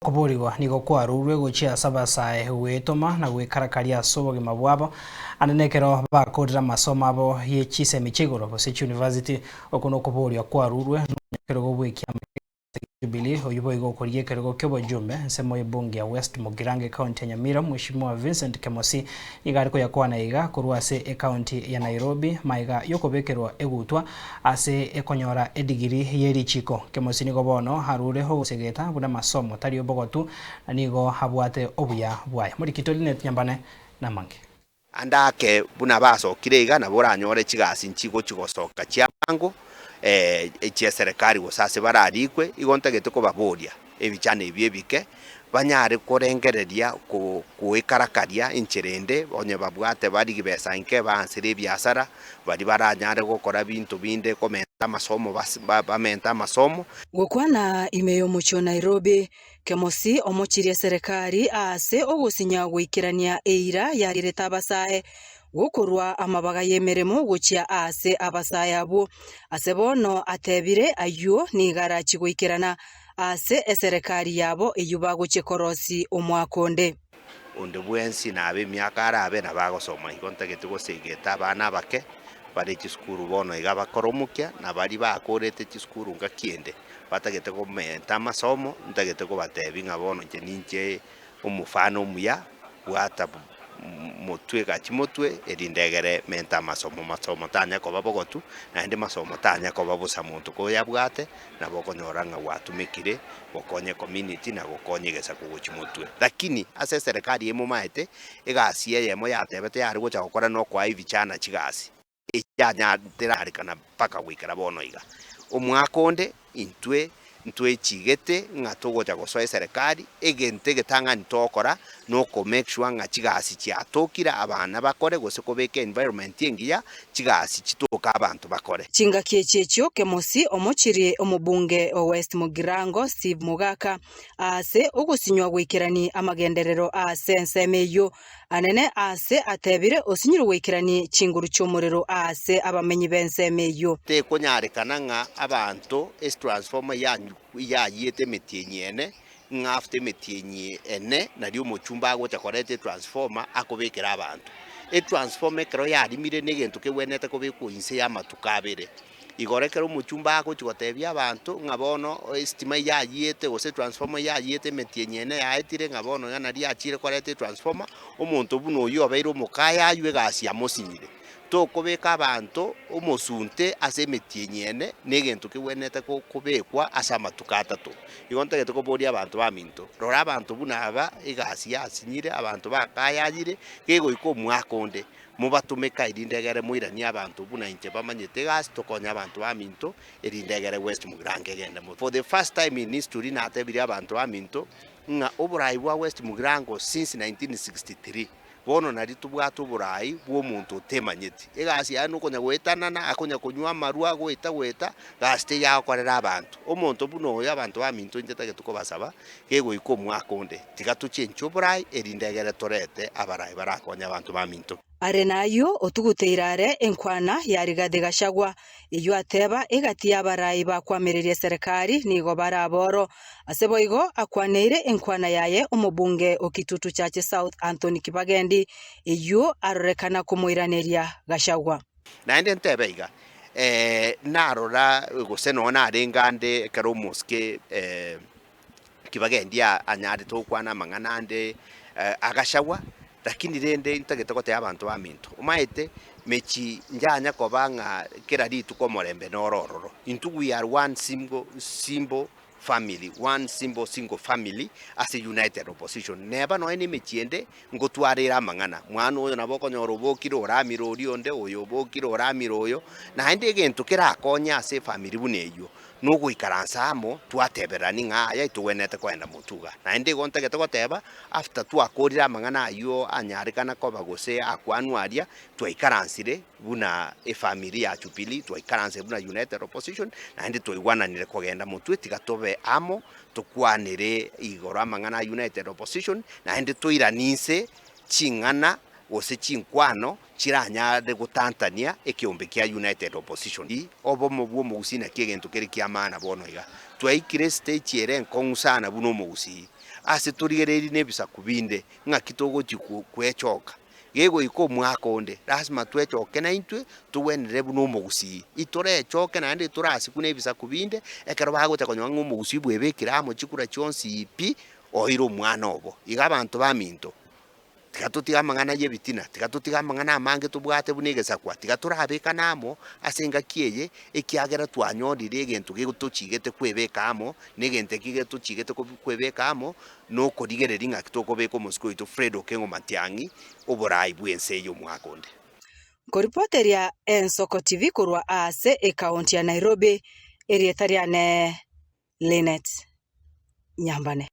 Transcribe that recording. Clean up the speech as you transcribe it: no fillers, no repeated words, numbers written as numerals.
Okoboorigwa nigo kwarurwe gochia ase abasae gwetoma na gwekarakaria ase obogima bwabo, ande nekero bakorire amasomo abo ye chisemi chia igoro gose chiuniversity. Oko nokoboorigwa kwarurwe nomonyakerogo bw'ekiama kia Jubilee oyio boigo okorigia ekerogo ki'obojumbe ensemo y'ebunge ya West Mugirango ecounty ya Nyamira Mweshimiwa Vincent Kemosi nigo are koyakwana iga korwa ase ecounty ya Nairobi maega yokobekerwa egutwa Ase ekonyora edigiri ye richiko, Kemosi nigo bono arure ogosegeta buna amasomo tari obogotu na nigo abwate obuya bwaye. Morikito Linet Nyambane namange. Ande ake buna basokire iga nabo oranyore chigasi nchigochi gosoka chiabango chieserekari gose ase bararikwe, igo ntagete kobaboria ebichano ebi ebike, banyare korengereria goekarakaria enchera ende, onye babwate baria besa inke baansere ebiasara, baria baranyare gokora binto binde komenta amasomo bamente amasomo. Gokwana ime y'omochie o Nairobi, Kemosi omochirie eserekari aase ogosinya goikerania eira yarierete abasae gokorwa amabaga y'emeremo gochia aase abasae abwo. Ase bono atebire ayio nigo arachie goikerana Ase eserekari yabo eyio bagochia korosia omwaka onde. Onde bwensi nabe emiaka arabe nabo agosoma igo ntagete gosegeta abana abake bare chisukuru bono iga bakore omokia na baria bakorete chisukuru ngaki ende batagete komenta amasomo ntagete kobatebia ng'a bono inche ninche omofano omuya bwata motwe gachia motwe erinde egere mente amasomo, masomo tanya koba bogotu naende masomo tanya koba bosa monto koyabwate nabo okonyora ng'a gwatumekire gokonya ecommunity na gokonya egesaku gochia motwe. Lakini ase eserekari emomaete egasi eyemo yatebete yare gocha gokora nokoa ebichana chigasi. Echianyaterarikana mpaka goikera bono iga. Omwaka onde intwe ntwechigete ng'a togocha gosoa eserekari, egento egetang'ani togokora noko make sure ng'a chigasi chiatokire abana bakore gose kobeka environment engiya chigasi chitoke abanto bakore. Chingaki echi echio Kemosi omochirie omobunge o West Mugirango Steve Mogaka aase ogosinywa goikerani amagenderero aase ensemo eyio Anene aase atebire, Osinyirwe goikeranie chinguru chi'omorero aase abamenyi b'ensemo eyio. Tekonyarekana ng'a abanto etransformer yayiete emetienyi ene, ng'a after emetienyi ene nario omochumba agocha koreta etransformer akobekera abanto. Etransformer ekero yarimire negento kegwenerete kobekwa inse y'amatuko abere. Igoro ekero omochumba agochia gotebia abanto ng'a bono estima yayiete gose etransformer yayiete emetienyi ene yaetire ng'a bono iga nario achire koreta etransformer, omonto buna oyio obeire omokayayu egasi yamosinyire. Tokobeka abanto omosunte ase emetienyi ene na egento kegwenerete kobekwa ase amatuko atato. Igo ntagete koboria abanto baminto, rora abanto buna aba egasi yasinyire, abanto bakayayire, gegoika omwaka onde. Mobatomeka erinde egere moiranie abanto buna inche bamanyete egasi tokonye abanto baminto erinde egere West Mugirango egende mono. For the first time in history natebirie abanto baminto ng'a oborai bwa West Mugirango since 1963 bono nari tobwate oborai bwa omonto otemanyeti. Egasi yaye nokonya goetanana akonya konywa amarwa goeta goeta gasi teiyo agokorera abanto. Omonto buna oyo abanto baminto inche ntagete kobasaba Kegoika omwaka onde, tiga tochenche oborai, erinde egere torete abarai barakonye abanto baminto. Are nayio otuguteire are enkwana ya Rigathi Gachagua, eyio ateba egati y'abarai bakwamireria eserekari nigo bare aboro. Ase boigo akwaneire enkwana yaye omobunge o Kitutu Chache South Anthony Kibagendi, eyio arorekana komoiraneria Gachagua. Naende ntebe iga, narora gose nonya narenge ande ekero omosike kibagendia anyarete gokwana amang'ana ande agachagwa, lakini rende ntagete gotebia abanto baminto, omanyete mechi njanya koba ng'a kera rituko omorembe noro ororo, intwe we are one single simple family, one simple single family ase united opposition. Neba nonya na emechie ende ngotwara ere amang'ana, mwana oyo nabo okonyora obokire oramire oria onde, oyo obokire oramire oyo, naende egento kerakonye ase efamiri buna eyio, nogoikaransa amo twatebererani ng'a aya togwenerete kogenda motwe iga. Naende igo ntagete goteba, after twakorire amang'ana ayio anyarekana koba gose akwanwa aria, twaikaransire buna efamiri ya Jubilee, twaikaransire buna United Opposition, naende twaigwananire kogenda motwe tiga tobe amo, tokwanere igoro amang'ana a United Opposition, naende toiranie inse ching'ana gose chinkwano chiranyare gotantania ekeombe kia United Opposition. Obomo bw'omogusii naki egento kere kia maana bono iga. Twaikire estage ere enkong'u sana buna omogusii. Ase torigereiri na ebisaku binde, ng'aki togochia gwechoka? Gegoika omwaka onde, lasima twechoke naintwe, togwenerere buna omogusii. Itorechoke naende torasikwe na ebisaku binde, ekero bagocha konyora ng'a omogusii bwebekire amo chikura chionsi pi, oire omwana obo. Iga abanto baminto, Tiga totige amang'ana y'ebitina, tiga totige amang'ana amange tobwate buna egesakwa, tiga torabekane amo ase engaki eye, ekiagera twanyorire egento getochigete kwebeka amo, na egento eki getochigete kwebeka amo, nokorigereria ng'aki tokobeka omosike oito Fred Okengo Matiang'i oborai bw'ense eye omwaka onde. Nkoripoteria Ensoko TV korwa ase ekaunti ya Nairobi, erieta riane Linet Nyambane.